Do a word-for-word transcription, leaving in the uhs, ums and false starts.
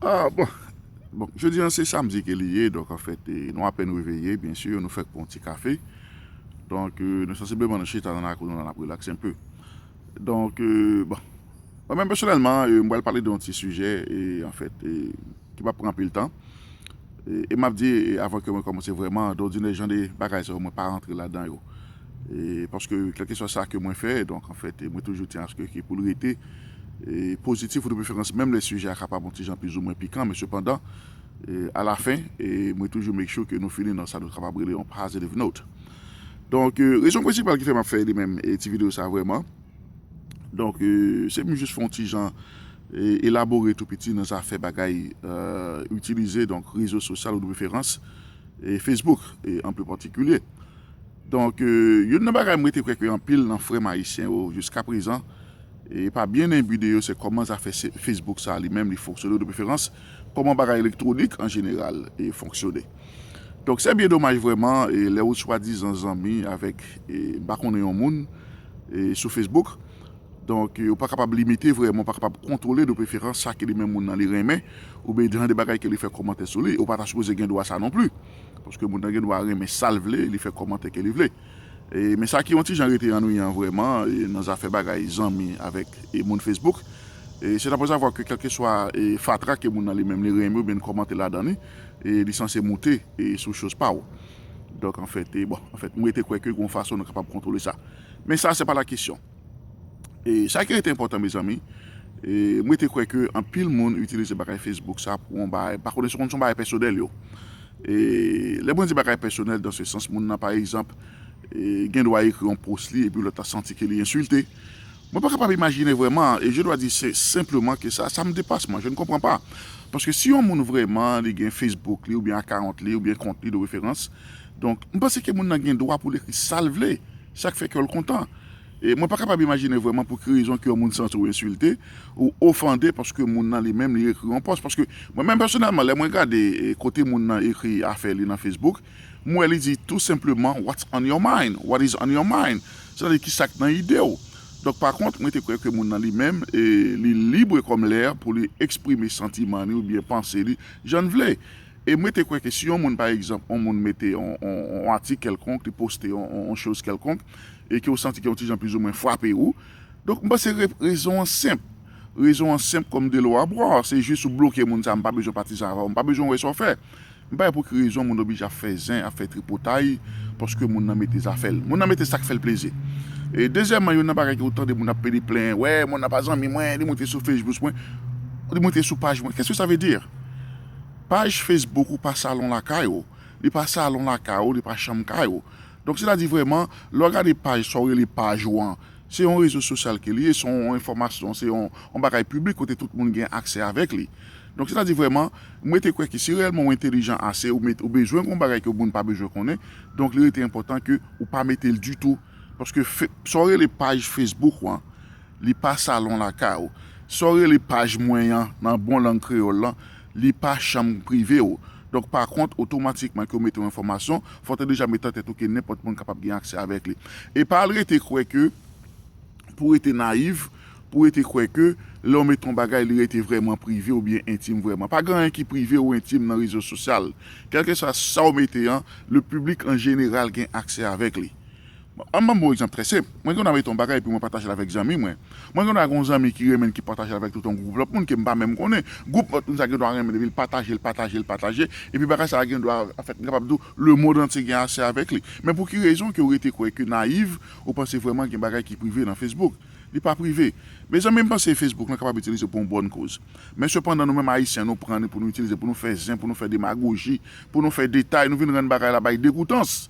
Ah, bon. Bon, jodi an se samdi ke li ye, donk anfèt, e, nou apèn reveye, byen si, nou fèk pran yon ti kafe. Donk, e, nou sansibleman nan chita nan lakou nou la, n ap rilaks enpe. Donk, e, bon. Mwen menm pèsonèlman, e, m pral pale de yon ti sijè, e, anfèt, e, ki p ap pran anpil tan. E, e m ap di, e, avan ke mwen kòmanse vrèman, dòdinè jan de bagay sa yo, mwen pa rantre ladan yo. E, paske, kèlkeswa sa ke mwen fè, donk, anfèt, e, mwen toujou tyen aske ke pou l rete, e, pozitif ou de preferans, menm lè sijè a kapab yon ti jan plizoumwen pikan, men sepandan, e, alafen, e, mwen toujou make sure ke nou fini nan sa nou kapab rele yon positive note. Donk, e, rezon prensipal ki fè m ap fè li menm, e, ti videyo sa vrèman, donk, e, se m jis fè yon ti jan, e, elabore tou piti nan zafè bagay, e, itilize, donk, rezo sosyal ou de preferans, e, Facebook, e, an pli patikilye. Donk, e, youn nan bagay mwen te kwè ke anpil nan frè m ayisyen yo, jiska prezan, e pa byen enbi de yo, se kòman zafè se, Facebook sa li menm, li fonksyone, ou de preferans, kòman bagay elektwonik an jeneral, e, fonksyone. Donk, se byen domaj vrèman, e, lè ou swadizan zanmi avèk, e, m pa konnen yon moun, e, sou Facebook. Donk, e, ou pa kapab limite vrèman, ou pa kapab kontwole de preferans sa ke li menm moun nan li renmen, oubyen jan de bagay ke li fè kòmantè sou li, ou pa ta sipoze gen dwa sa non pli. Paske moun nan gen dwa renmen sa l vle, li fè kòmantè ke li vle. E, men sa ki yon ti jan rete annwiyan vrèman, e, nan zafè bagay zanmi avèk, e, moun Facebook, e, se daprè zavwa ke kèlkeswa, e, fatra ke moun nan li menm li renmen oubyen li kòmante ladan li, e, li sanse moute, e, sou choz pa w. Donk, anfèt, e, bon, anfèt, mwen te kwè ke gon fason nou kapab kontwole sa. Men sa, se pa la kesyon. E sa ki rete enpòtan, mezanmi, e mwen te kwè ke anpil moun itilize bagay Facebook sa pou yon bagay, pa konnen si se yon bagay pèsonèl yo. E lè mwen di bagay pèsonèl, dan se sans, moun nan, pa egzanp, e gen dwa ekri yon post li, epi lòt la santi ke li ensilte. Mwen pa kapab imajine vrèman, e je dwa di se senpleman ke sa, sa m depas mwen, je ne comprends pas. Paske si yon moun vrèman, li gen Facebook li, oubyen account li, oubyen kont li de referans, donk, m panse ke moun nan gen dwa pou l ekri sa l vle, sa k fè kè l kontan. E mwen pa kapab imajine vrèman pou ki rezon ke yon moun santi w ensilte, ou ofande paske moun nan li menm li ekri yon pòs. Paske mwen menm pèsonèlman, lè mwen gade, e, kote moun nan ekri afè li nan Facebook, m wè li di tou senpleman, "What's on your mind? What is on your mind?" Sètadi ki sa k nan ide w. Donk, pa kont, mwen te kwè ke moun nan li menm, e, li lib kòm lè pou li eksprime santiman li oubyen panse li jan l vle. E mwen te kwè ke si yon moun, pa egzanp, yon moun mete yon, yon, yon atik kèlkonk, li poste yon, yon, yon choz kèlkonk, e ke w santi ke yon ti jan plizoumwen frape ou, donk, m panse re-, rezon an senp. Rezon an senp kòm de lwa bwa, se jis ou bloke moun sa, m pa bezwen patisipe avè w, m pa bezwen wè sa w fè. M pa wè pou ki rezon moun oblije ap fè zen, ap fè tripotay, paske moun nan mete zafè l. Moun nan mete sa k fè l plezi. E dezyèmman, youn nan bagay ke ou tande moun ap pede plenyen, wè, moun nan pa zanmi mwen, li monte sou Facebook mwen, li monte sou paj mwen. Qu'est-ce que ça veut dire? Paj Facebook ou pa salon lakay ou. Li pa salon lakay ou, li pa chanm kay ou. Donk, sètadi vrèman, lè w gade paj, sa w rele paj ou an, se yon rezo sosyal ke li ye, se yon enfòmasyon, se yon, yon bagay piblik kote tout moun gen aksè avèk li. Donk, sètadi vrèman, mwen te kwè ke si reyèlman w entelijan ase, ou met, ou bezwen gon bagay ke moun pa bezwen konnen, donk li rete enpòtan ke ou pa mete l ditou. Paske fe-, sa w rele paj Facebook ou an, li pa salon lakay ou. Sa w rele paj mwen an, nan bon lang kreyòl lan, li pa chanm prive w. Donk, pa kont, otomatikman ke w mete yon enfòmasyon, fò w te deja mete nan tèt ou ke nenpòt moun kapab gen aksè avèk li. E pa al rete kwè ke pou rete nayiv, pou rete kwè ke lè w mete yon bagay, li rete vrèman prive oubyen entim vrèman. Pa gen anyen ki prive ou entim nan rezo sosyal. Kèlkeswa sa w mete an, le piblik an jeneral gen aksè avèk li. An ban m yon egzanp trè senp. Mwen gen dwa mete yon bagay epi mwen pataje l avèk zanmi mwen. Mwen gen dwa gen yon zanmi ki renmen l, ki pataje l avèk tout yon gwoup lòt moun ke m pa menm konnen. Gwoup lòt moun sa gen dwa renmen l epi l pataje, l pataje, l pataje. Epi bagay sa gen dwa, anfèt, m kapab di w, lemonn antye gen aksè avèk li. Men pou ki rezon ke w rete kwè ke nayiv, ou panse vrèman gen bagay ki prive nan Facebook? Li pa prive. Mezanmi, m panse Facebook lan kapab itilize pou yon bòn koz. Men sepandan, nou menm Ayisyen, nou pran li pou nou itilize, pou nou fè zen, pou nou fè demagoji, pou nou fè detay, nou vin rann bagay la bay degoutans.